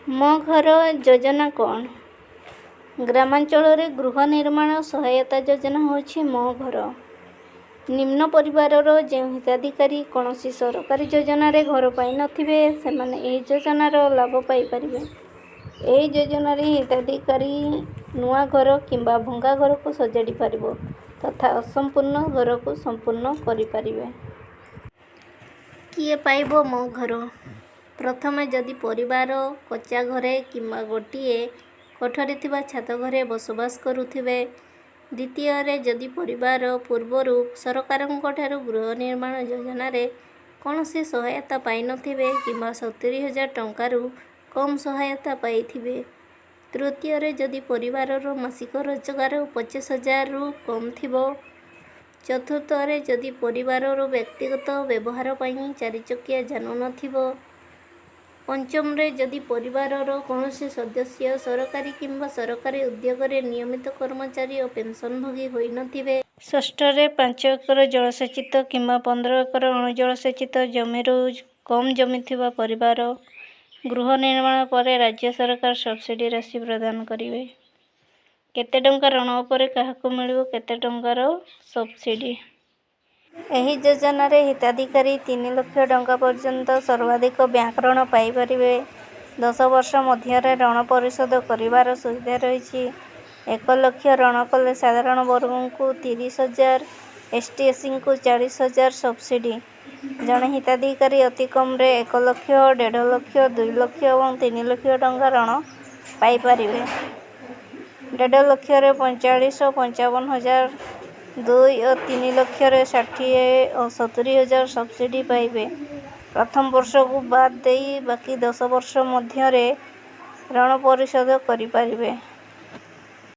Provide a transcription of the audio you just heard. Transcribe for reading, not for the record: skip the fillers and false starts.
ମୋ ଘର ଯୋଜନା କ'ଣ? ଗ୍ରାମାଞ୍ଚଳରେ ଗୃହ ନିର୍ମାଣ ସହାୟତା ଯୋଜନା ହେଉଛି ମୋ ଘର। ନିମ୍ନ ପରିବାରର ଯେଉଁ ହିତାଧିକାରୀ କୌଣସି ସରକାରୀ ଯୋଜନାରେ ଘର ପାଇନଥିବେ, ସେମାନେ ଏହି ଯୋଜନାର ଲାଭ ପାଇପାରିବେ। ଏହି ଯୋଜନାରେ ହିତାଧିକାରୀ ନୂଆ ଘର କିମ୍ବା ଭଙ୍ଗା ଘରକୁ ସଜାଡ଼ି ପାରିବ ତଥା ଅସମ୍ପୂର୍ଣ୍ଣ ଘରକୁ ସମ୍ପୂର୍ଣ୍ଣ କରିପାରିବେ। କିଏ ପାଇବ ମୋ ଘର? ପ୍ରଥମେ, ଯଦି ପରିବାର କଚ୍ଚା ଘରେ କିମ୍ବା ଗୋଟିଏ କୋଠରି ଥିବା ଛାତ ଘରେ ବସବାସ କରୁଥିବେ। ଦ୍ୱିତୀୟରେ, ଯଦି ପରିବାର ପୂର୍ବରୁ ସରକାରଙ୍କଠାରୁ ଗୃହ ନିର୍ମାଣ ଯୋଜନାରେ କୌଣସି ସହାୟତା ପାଇନଥିବେ କିମ୍ବା 70,000 ଟଙ୍କାରୁ କମ୍ ସହାୟତା ପାଇଥିବେ। ତୃତୀୟରେ, ଯଦି ପରିବାରର ମାସିକ ରୋଜଗାର 25,000ରୁ କମ୍ ଥିବ। ଚତୁର୍ଥରେ, ଯଦି ପରିବାରର ବ୍ୟକ୍ତିଗତ ବ୍ୟବହାର ପାଇଁ ଚାରିଚକିଆ ଯାନ ନଥିବ। ପଞ୍ଚମରେ, ଯଦି ପରିବାରର କୌଣସି ସଦସ୍ୟ ସରକାରୀ କିମ୍ବା ସରକାରୀ ଉଦ୍ୟୋଗରେ ନିୟମିତ କର୍ମଚାରୀ ଓ ପେନ୍ସନଭୋଗୀ ହୋଇନଥିବେ। ଷଷ୍ଠରେ, 5 ଏକର ଜଳସେଚିତ କିମ୍ବା 15 ଏକର ଅଣଜଳସେଚିତ ଜମିରୁ କମ୍ ଜମି ଥିବା ପରିବାର। ଗୃହ ନିର୍ମାଣ ପରେ ରାଜ୍ୟ ସରକାର ସବସିଡି ରାଶି ପ୍ରଦାନ କରିବେ। କେତେ ଟଙ୍କା ଋଣ ଉପରେ କାହାକୁ ମିଳିବ କେତେ ଟଙ୍କାର ସବସିଡି? ଏହି ଯୋଜନାରେ ହିତାଧିକାରୀ 3 ଲକ୍ଷ ଟଙ୍କା ପର୍ଯ୍ୟନ୍ତ ସର୍ବାଧିକ ବ୍ୟାଙ୍କ ଋଣ ପାଇପାରିବେ। 10 ବର୍ଷ ମଧ୍ୟରେ ଋଣ ପରିଶୋଧ କରିବାର ସୁବିଧା ରହିଛି। 1 ଲକ୍ଷ ଋଣ କଲେ ସାଧାରଣ ବର୍ଗଙ୍କୁ 30,000, ଏସଟି ଏସସିଙ୍କୁ 40,000 ସବସିଡି। ଜଣେ ହିତାଧିକାରୀ ଅତିକମ୍‌ରେ 1 ଲକ୍ଷ, 1.5 ଲକ୍ଷ, 2 ଲକ୍ଷ ଏବଂ 3 ଲକ୍ଷ ଟଙ୍କା ଋଣ ପାଇପାରିବେ। 1.5 ଲକ୍ଷରେ 45 ଓ 55 ହଜାର, 2 ଓ 3 ଲକ୍ଷରେ 60 ଓ 70 ହଜାର ସବସିଡି ପାଇବେ। ପ୍ରଥମ ବର୍ଷକୁ ବାଦ୍ ଦେଇ ବାକି 10 ବର୍ଷ ମଧ୍ୟରେ ଋଣ ପରିଶୋଧ କରିପାରିବେ।